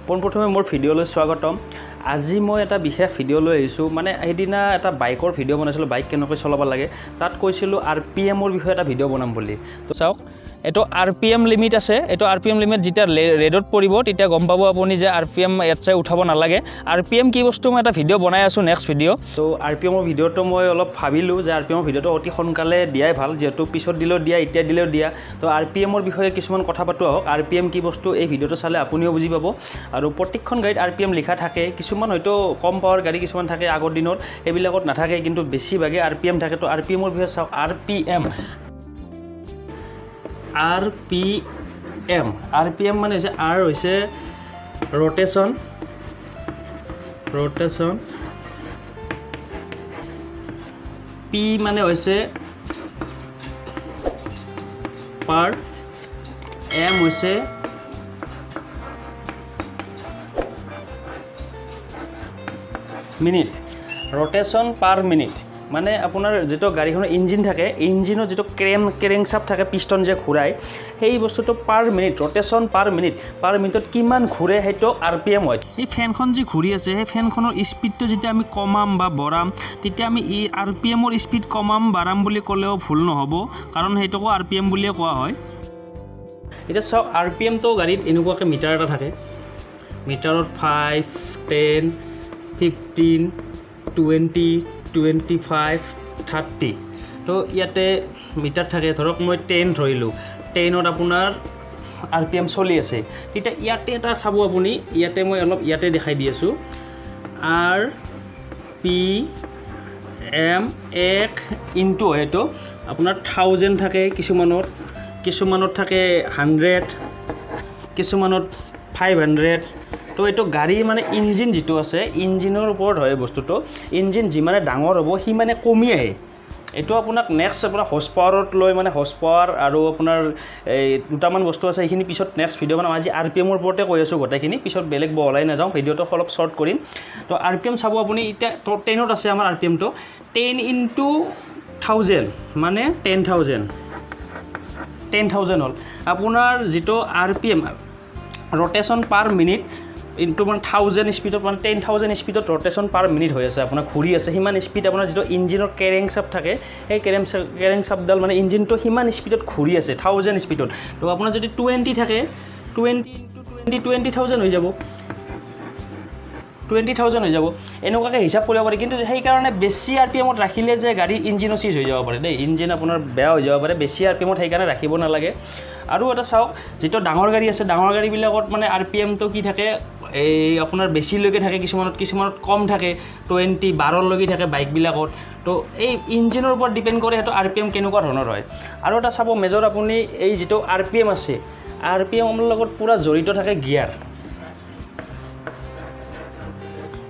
পোনপ্ৰথমে মোৰ ভিডিঅ'লৈ স্বাগতম। আজি মই এটা বিশেষ ভিডিঅ' লৈ আহিছোঁ। মানে সেইদিনা এটা বাইকৰ ভিডিঅ' বনাইছিলোঁ, বাইক কেনেকৈ চলাব লাগে, তাত কৈছিলোঁ আৰ পি এমৰ বিষয়ে এটা ভিডিঅ' বনাম বুলি। তো চাওক, এইটো আৰ পি এম লিমিট আছে। এইটো আৰ পি এম লিমিট যেতিয়া ৰেডত পৰিব, তেতিয়া গম পাব আপুনি যে আৰ পি এম ইয়াত চাই উঠাব নালাগে। আৰ পি এম কি বস্তু, মই এটা ভিডিঅ' বনাই আছোঁ, নেক্সট ভিডিঅ'। তো আৰ পি এমৰ ভিডিঅ'টো মই অলপ ভাবিলোঁ যে আৰ পি এমৰ ভিডিঅ'টো অতি সোনকালে দিয়াই ভাল, যিহেতু পিছত দিলেও দিয়া, এতিয়া দিলেও দিয়া। তো আৰ পি এমৰ বিষয়ে কিছুমান কথা পাতোঁ আহক। আৰ পি এম কি বস্তু, এই ভিডিঅ'টো চালে আপুনিও বুজি পাব। আৰু প্ৰত্যেকখন গাড়ীত আৰ পি এম লিখা থাকে। কিছুমান হয়তো কম পাৱাৰ গাড়ী কিছুমান থাকে আগৰ দিনত, সেইবিলাকত নাথাকে, কিন্তু বেছিভাগে আৰ পি এম থাকে। তো আৰ পি এমৰ বিষয়ে চাওক। R P M, R P M, R P M মানে হৈছে, আৰ হৈছে ৰ'টেশ্যন, ৰ'টেশ্যন, পি মানে হৈছে পাৰ, এম হৈছে মিনিট। ৰ'টেশ্যন পাৰ মিনিট মানে আপোনাৰ যিটো গাড়ীখনৰ ইঞ্জিন থাকে, ইঞ্জিনৰ যিটো ক্ৰেং চাপ থাকে, পিষ্টন যে ঘূৰাই, সেই বস্তুটো per minute, rotation per minute, per মিনিটত কিমান ঘূৰে, সেইটো আৰ পি এম হয়। এই ফেনখন যি ঘূৰি আছে, সেই ফেনখনৰ স্পীডটো যেতিয়া আমি কমাম বা বঢ়াম, তেতিয়া আমি ই আৰ পি এমৰ স্পীড কমাম বাঢ়াম বুলি ক'লেও ভুল নহ'ব, কাৰণ সেইটোকো আৰ পি এম বুলিয়ে কোৱা হয়। এতিয়া চাওক, আৰ পি এমটো গাড়ীত এনেকুৱাকৈ মিটাৰ এটা থাকে। মিটাৰত 5, 10, 15, 20, 25, 30। তো ইয়াতে মিটাৰ থাকে। ধৰক মই 10 ধৰিলোঁ, 10ত আপোনাৰ আৰ পি এম চলি আছে। তেতিয়া ইয়াতে এটা চাব আপুনি, ইয়াতে মই অলপ ইয়াতে দেখাই দি আছোঁ। আৰ পি এম এক ইনটু হয়, এইটো আপোনাৰ 1000 থাকে কিছুমানত, কিছুমানত থাকে 100, কিছুমানত 500। তো এইটো গাড়ী মানে ইঞ্জিন যিটো আছে, ইঞ্জিনৰ ওপৰত হয় বস্তুটো। ইঞ্জিন যিমানে ডাঙৰ হ'ব, সিমানে কমি আহে। এইটো আপোনাক নেক্সট আপোনাৰ হৰ্চ পাৱাৰত লৈ, মানে হৰ্চ পাৱাৰ আৰু আপোনাৰ এই দুটামান বস্তু আছে, সেইখিনি পিছত নেক্সট ভিডিঅ' বনাম। আজি আৰ পি এমৰ ওপৰতে কৈ আছোঁ গোটেইখিনি, পিছত বেলেগ বহলাই নাযাওঁ, ভিডিঅ'টো অলপ শ্বৰ্ট কৰিম। তো আৰ পি এম চাব আপুনি, এতিয়া 10ত আছে আমাৰ আৰ পি এমটো। 10 ইনটু 1000 মানে 10,000, 10,000 হ'ল আপোনাৰ যিটো R P M, rotation per minute into মানে 1000 স্পীডত, মানে 10,000 স্পীডত ৰ'টেশ্যন পাৰ মিনিট হৈ আছে, আপোনাৰ ঘূৰি আছে সিমান স্পীড। আপোনাৰ যিটো ইঞ্জিনৰ কেৰেং চাপ থাকে, সেই কেৰেং চাপডাল, মানে ইঞ্জিনটো সিমান স্পীডত ঘূৰি আছে, 1000 স্পীডত। তো আপোনাৰ যদি 20 থাকে, 20 ইনটু 20, 20,000 হৈ যাব, 20,000 হৈ যাব। এনেকুৱাকৈ হিচাপ কৰিব পাৰি। কিন্তু সেইকাৰণে বেছি আৰ পি এমত ৰাখিলে যে গাড়ীৰ ইঞ্জিনো চিজ হৈ যাব পাৰে দেই, ইঞ্জিন আপোনাৰ বেয়া হৈ যাব পাৰে। বেছি আৰ পি এমত সেইকাৰণে ৰাখিব নালাগে। আৰু এটা চাওক, যিটো ডাঙৰ গাড়ী আছে, ডাঙৰ গাড়ীবিলাকত মানে আৰ পি এমটো কি থাকে, এই আপোনাৰ বেছিলৈকে থাকে কিছুমানত, কিছুমানত কম থাকে, 20, 12লৈকে থাকে বাইকবিলাকত। তো এই ইঞ্জিনৰ ওপৰত ডিপেণ্ড কৰে সেইটো আৰ পি এম কেনেকুৱা ধৰণৰ হয়। আৰু এটা চাব মেজৰ আপুনি, এই যিটো আৰ পি এম আছে, আৰ পি এমৰ লগত পূৰা জড়িত থাকে গিয়াৰ।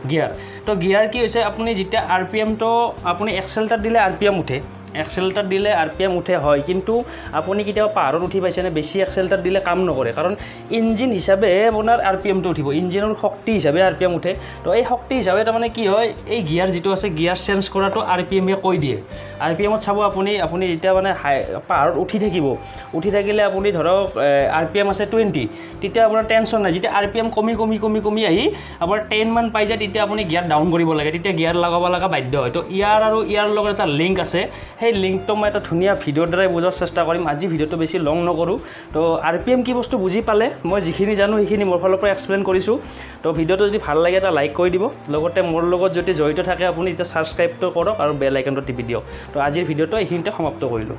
গিয়াৰ, তো গিয়াৰ কি হৈছে, আপুনি যেতিয়া আৰ পি এমটো আপুনি এক্সেলটাৰ দিলে আৰ পি এম উঠে, এক্সেলটাৰ দিলে আৰ পি এম উঠে হয়, কিন্তু আপুনি কেতিয়াবা পাহাৰত উঠি পাইছেনে? বেছি এক্সেলটাৰ দিলে কাম নকৰে, কাৰণ ইঞ্জিন হিচাপে আপোনাৰ আৰ পি এমটো উঠিব, ইঞ্জিনৰ শক্তি হিচাপে আৰ পি এম উঠে। তো এই শক্তি হিচাপে তাৰমানে কি হয়, এই গিয়াৰ যিটো আছে, গিয়াৰ চেঞ্জ কৰাটো আৰ পি এমে কৈ দিয়ে। আৰ পি এমত চাব আপুনি, আপুনি যেতিয়া মানে হাই পাহাৰত উঠি থাকিব, উঠি থাকিলে আপুনি ধৰক আৰ পি এম আছে 20, তেতিয়া আপোনাৰ টেনশ্যন নাই। যেতিয়া আৰ পি এম কমি কমি কমি কমি আহি আপোনাৰ 10 মান পাই যায়, তেতিয়া আপুনি গিয়াৰ ডাউন কৰিব লাগে, তেতিয়া গিয়াৰ লগাব লগা বাধ্য হয়। তো ইয়াৰ আৰু ইয়াৰ লগত এটা লিংক আছে, সেই লিংকটো মই এটা ধুনীয়া ভিডিঅ'ৰ দ্বাৰাই বুজোৱাৰ চেষ্টা কৰিম। আজি ভিডিঅ'টো বেছি লং নকৰোঁ। তো আৰ পি এম কি বস্তু বুজি পালে, মই যিখিনি জানো সেইখিনি মোৰ ফালৰ পৰা এক্সপ্লেইন কৰিছোঁ। তো ভিডিঅ'টো যদি ভাল লাগে, এটা লাইক কৰি দিব, লগতে মোৰ লগত যদি জড়িত থাকে আপুনি, এতিয়া ছাবস্ক্ৰাইবটো কৰক আৰু বেল আইকনটো টিপি দিয়ক। তো আজিৰ ভিডিঅ'টো এইখিনিতে সমাপ্ত কৰিলোঁ।